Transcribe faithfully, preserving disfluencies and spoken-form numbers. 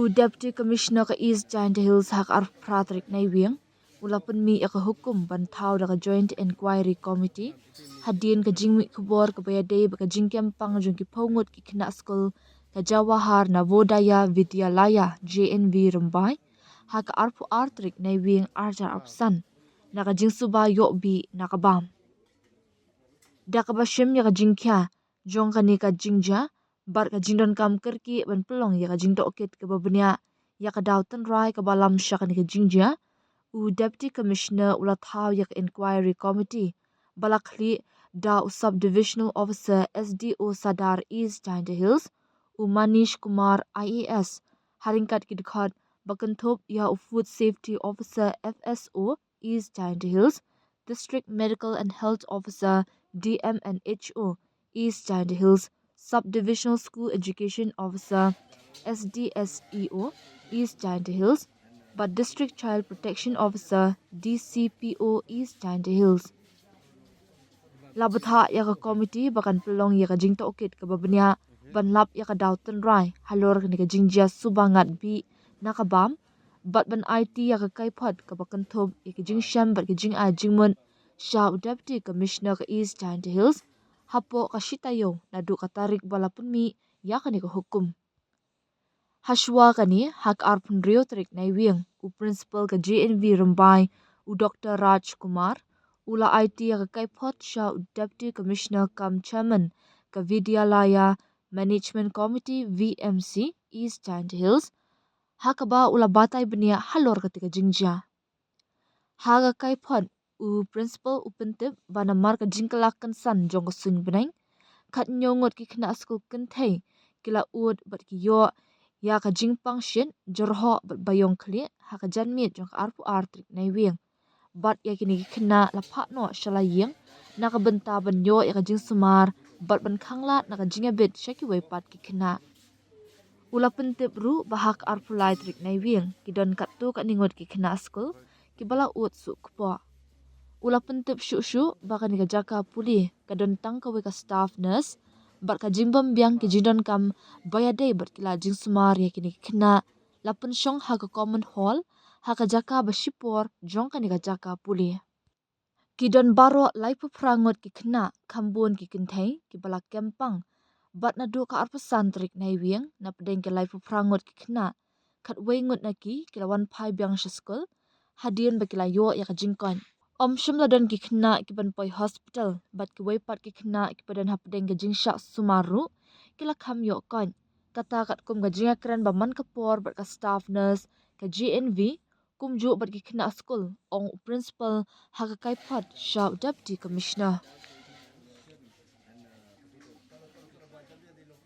U Deputy Commissioner ka East Jaintia Hills ha ka arphew phra tarik Naiwieng u la pynmih ïa ka hukum ban thaw da ka Joint Inquiry Committee hadien ka jingmih khubor kaba ïadei bad ka jingkem pang jong ki phew ngut ki khynnah skul ka Jawahar Navodaya Vidyalaya, J N V, Rymbai ha ka arphew ar tarik Naiwieng arhajar arphew san na ka jingsuba ïoh bih na ka bam. Da kaba shim ïa ka jingkhia jong kane ka jingjia bad ka jingdonkam kyrkieh ban pynlong ïa ka jingtohkit kaba bniah ïa ka daw tynrai kaba lam sha kane ka jingjia, u Deputy Commissioner u la thaw ïa ka Inquiry Committee ba la khlieh da u Sub Divisional Officer, S D O Sadar, East Jaintia Hills, u Manish Kumar, I A S, ha ryngkat ki dkhot ba kynthup ïa u Food Safety Officer, F S O, East Jaintia Hills, District Medical and Health Officer, D M and H O, East Jaintia Hills, Sub Divisional School Education Officer, S D S E O, East Jaintia Hills, bad District Child Protection Officer, D C P O, East Jaintia Hills. La bthah ïa ka komiti ba kan pynlong ïa ka jingtohkit kaba bniah ban lap ïa ka daw tynrai halor kane ka jingjia suba ngat bih na ka bam bad ban aiti ïa ka kaiphod kaba kynthup ïa ka jingshem bad ka jingai jingmut sha u Deputy Commissioner ka East Jaintia Hills hapoh ka shi taïew naduh ka tarik ba la pynmih ïa kane ka hukum. Hashwa kane, ha ka arphew hynriew tarik Naiwieng, u Principal ka J N V Rymbai, u Doctor Raj Kumar, u la aiti ïa ka kaiphod sha u Deputy Commissioner cum Chairman ka Vidyalaya Management Committee, V M C, East Jaintia Hills, ha kaba u la batai bniah halor kata ka jingjia. Ha ka kaiphod, u Principal u pyntip ba namar ka jingkylla kynsan jong ka suiñ bneng, khathynñiew ngut ki khynnah skul kynthei ki la ud bad ki ïoh ïa ka jingpang shit, jyrhoh bad baïong khlieh ha ka janmiet jong ka arphew ar tarik Naiwieng. Bad ïa kine ki khynnah la phah noh sha la ïing na ka bynta ban ïoh ïa ka jingsumar bad ban khanglad na ka jingïabit sha kiwei pat ki khynnah. U la pyntip ruh ba ha ka arphew lai tarik Naiwieng ki don katto katne ngut ki khynnah skul kiba la ud suk kpoh. U la pyntip shuh shuh ba kane ka jaka pule ka don tang kawei ka staff nurse bad ka jingbym biang ki jingdonkam ba ïadei bad ki lad jingsumar ïa kine ki khynnah la pynshong ha ka common hall ha ka jaka ba shipor jong kane ka jaka pule. Ki don baroh laiphew phra ngut ki khynnah kham bun ki kynthei kiba la kem pang bad naduh ka arphew san tarik Naiwieng na pdeng ki laiphew phra ngut ki khynnah, khatwei ngut na ki ki la wan phai biang sha skul hadien ba ki la ïoh ïa ka jingkoit. Ym shym la don ki khynnah kiban poi hospital bad kiwei pat ki khynnah kiba don hapdeng ka jingshah sumar ruh ki la kham ïoh koit. Kata katkum ka jingïakren ba man ka por bad ka staff nurse ka J N V kumjuh bad ki khynnah skul, ong u Principal ha ka kaiphod sha u Deputy Commissioner.